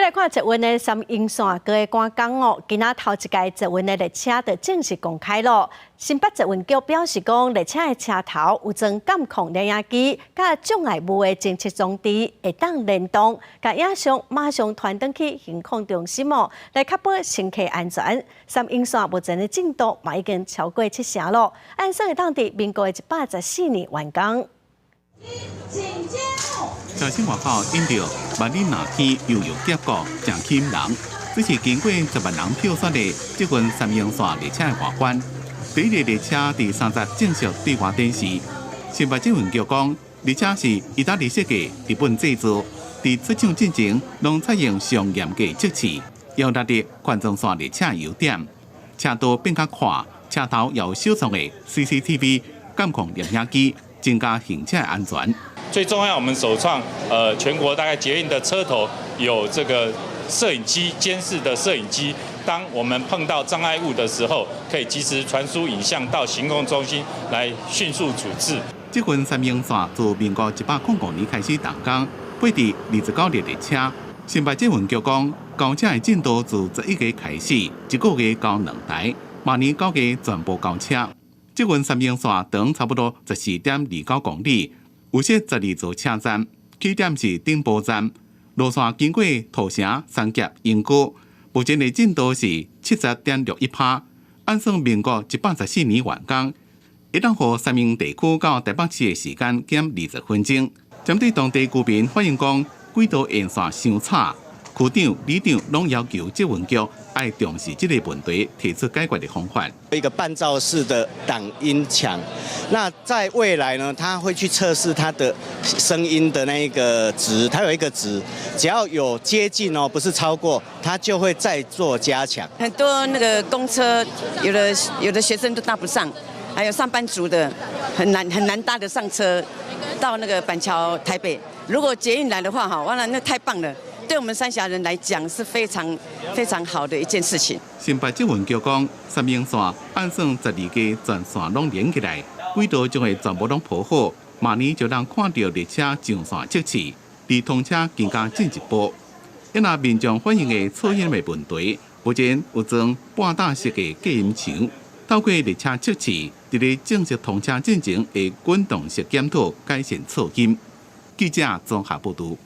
來看捷運的三鶯線閣會趕工哦，今仔頭一架捷運的列車就正式公開咯。新北捷運局表示講，列車的車頭有裝監控攝影機，佮障礙物的偵測裝置會當聯動，共影像馬上傳轉去行控中心哦，來確保乘客安全。三鶯線目前的進度嘛已經超過七成咯，按算會當佇民國114年完工。車身外口印著萬里藍天悠悠峽谷，誠吸引人。這是經過10萬人票選的這份三鶯線列車的外觀。第一列列車佇30正式對外展示。新北捷運局講，列車是意大利設計、日本製造，佇出廠進前攏採用上嚴格測試，要納入環狀線列車優點。車道變較闊，車頭有首創的 CCTV 監控攝影機，增加行車安全。最重要，我們首創，全國大概捷運的車頭有這個攝影機監視的攝影機，當我們碰到障礙物的時候，可以及時傳輸影像到行控中心來迅速處置。這份三鶯線自民國105年開始動工，配置29列列車。新北捷運局講，交車的進度自11月開始，一個月交兩台，明年9月全部交車。這份三鶯線長差不多14.29公里。有設12座車站，起點是頂埔站，路線經過土城、三峽、鶯歌，目前的進度是70.61%，按算民國114年完工，會當予三鶯地區到台北市的時間減20分鐘。針對當地居民反映講，軌道沿線傷吵，區長、里長攏要求捷運局愛重視這個問題，提出解決的方法。一個半罩式的擋音牆，那在未來呢，他會去測試它的聲音的那一個值，它有一個值，只要有接近哦，不是超過，它就會再做加強。很多那個公車，有的學生都搭不上，還有上班族的很難很難搭得上車到那個板橋台北。如果捷運來的話，哈，哇，那太棒了。對我們三峽人來講是非常非常好的一件事情。新北捷運局講，三鶯線按算12個全線攏連起來，軌道將會全部攏鋪好，明年就能看著列車上線測試，離通車更加進一步。因為民眾反映的噪音的問題，目前有裝半罩式的隔音牆，透過列車測試，佇咧正式通車進前會滾動式檢討改善噪音。記者綜合報導。